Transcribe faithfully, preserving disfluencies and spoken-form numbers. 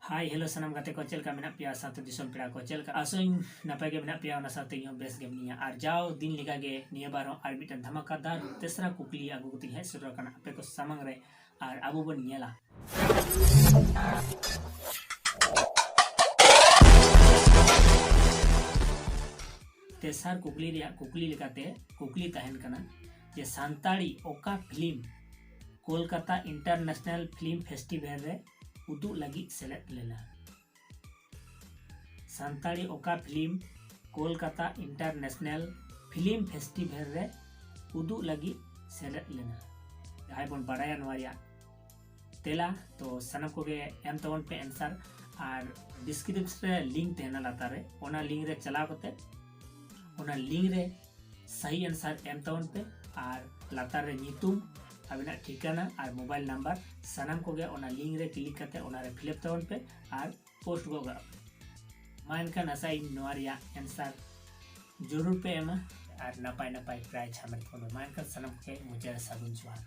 ᱦᱟᱭ, hello ᱥᱟᱱᱟᱢ ᱜᱟᱛᱮ ᱠᱚ, ᱪᱮᱫ ᱞᱮᱠᱟ ᱢᱮᱱᱟᱜ ᱯᱮᱭᱟ? ᱥᱟᱶᱛᱮ ᱫᱤᱥᱚᱢ ᱯᱮᱲᱟ ᱠᱚ ᱪᱮᱫ ᱞᱮᱠᱟ? ᱟᱥᱚᱜ ᱟᱹᱧ ᱱᱟᱯᱟᱭ ᱜᱮ ᱢᱮᱱᱟᱜ ᱯᱮᱭᱟ, ᱚᱱᱟ ᱥᱟᱶᱛᱮ ᱤᱧ ᱦᱚᱸ ᱵᱮᱥ ᱜᱮ ᱢᱤᱱᱟᱹᱧᱟ᱾ ᱟᱨ ᱡᱟᱣ ᱫᱤᱱ ᱞᱮᱠᱟ ᱜᱮ ᱱᱤᱭᱟᱹ ᱵᱟᱨ ᱦᱚᱸ ᱟᱨ ᱢᱤᱫᱴᱟᱝ ᱫᱷᱟᱢᱟᱠᱟᱫᱟᱨ ᱛᱮᱥᱨᱟ ᱠᱩᱠᱞᱤ ᱟᱹᱜᱩ ᱠᱟᱛᱮᱧ ᱦᱮᱡ ᱥᱮᱴᱮᱨ ᱟᱠᱟᱱᱟ ᱟᱯᱮ ᱠᱚ ᱥᱟᱢᱟᱝ ᱨᱮ, ᱟᱨ ᱟᱵᱚ ᱵᱚᱱ ᱧᱮᱞᱟ᱾ ᱛᱮᱥᱟᱨ ᱠᱩᱠᱞᱤ ᱨᱮᱭᱟᱜ ᱠᱩᱠᱞᱤ ᱞᱮᱠᱟᱛᱮ ᱠᱩᱠᱞᱤ ᱛᱟᱦᱮᱱ ᱠᱟᱱᱟ ᱡᱮ ᱥᱟᱱᱛᱟᱲᱤ ᱚᱠᱟ film Kolkata international film festival ᱨᱮ ᱩᱫᱩᱜ ᱞᱟᱹᱜᱤᱫ ᱥᱮᱞᱮᱫ ᱞᱮᱱᱟ? ᱥᱟᱱᱛᱟᱲᱤ ᱚᱠᱟ film Kolkata international film festival ᱨᱮ ᱩᱫᱩᱜ ᱞᱟᱹᱜᱤᱫ ᱥᱮᱞᱮᱫ ᱞᱮᱱᱟ? ᱡᱟᱦᱟᱸᱭ ᱵᱚᱱ ᱵᱟᱲᱟᱭᱟ ᱱᱚᱣᱟ ᱨᱮᱭᱟᱜ ᱛᱮᱞᱟ, ᱛᱚ ᱥᱟᱱᱟᱢ ᱠᱚᱜᱮ ᱮᱢ ᱛᱟᱵᱚᱱ ᱯᱮ ᱮᱱᱥᱟᱨ᱾ ᱟᱨ ᱰᱤᱥᱠᱨᱤᱯᱥᱚᱱ ᱨᱮ ᱞᱤᱝᱠ ᱛᱟᱦᱮᱱᱟ ᱞᱟᱛᱟᱨ ᱨᱮ, ᱚᱱᱟ ᱞᱤᱝᱠ ᱨᱮ ᱪᱟᱞᱟᱣ ᱠᱟᱛᱮ ᱚᱱᱟ ᱞᱤᱝᱠ ᱨᱮ ᱥᱟᱦᱤ ᱮᱱᱥᱟᱨ ᱮᱢ ᱛᱟᱵᱚᱱ ᱯᱮ᱾ ᱟᱨ ᱞᱟᱛᱟᱨ ᱨᱮ ᱧᱩᱛᱩᱢ, ᱟᱵᱤᱱᱟᱜ ᱴᱷᱤᱠᱟᱹᱱᱟ ᱟᱨ ᱢᱳᱵᱟᱭᱤᱞ ᱱᱟᱢᱵᱟᱨ, ᱥᱟᱱᱟᱢ ᱠᱚᱜᱮ ᱚᱱᱟ ᱞᱤᱝᱠ ᱨᱮ ᱠᱞᱤᱠ ᱠᱟᱛᱮ ᱚᱱᱟ ᱨᱮ ᱯᱷᱤᱞᱟᱯ ᱛᱟᱵᱚᱱ ᱯᱮ ᱟᱨ ᱯᱳᱥᱴ ᱜᱚᱫ ᱠᱟᱜ ᱯᱮ᱾ ᱢᱟ ᱮᱱᱠᱷᱟᱱ ᱟᱥᱟᱭᱟᱹᱧ ᱱᱚᱣᱟ ᱨᱮᱭᱟᱜ ᱮᱱᱥᱟᱨ ᱡᱚᱨᱩᱨ ᱯᱮ ᱮᱢᱟ ᱟᱨ ᱱᱟᱯᱟᱭ ᱱᱟᱯᱟᱭ ᱯᱨᱟᱭᱤᱡᱽ ᱦᱟᱢᱮᱴ ᱛᱟᱵᱚᱱ ᱯᱮ᱾ ᱢᱟ ᱮᱱᱠᱷᱟᱱ ᱥᱟᱱᱟᱢ ᱠᱚᱜᱮ ᱢᱩᱪᱟᱹᱫ ᱨᱮ ᱥᱟᱹᱜᱩᱱ ᱡᱚᱦᱟᱨ᱾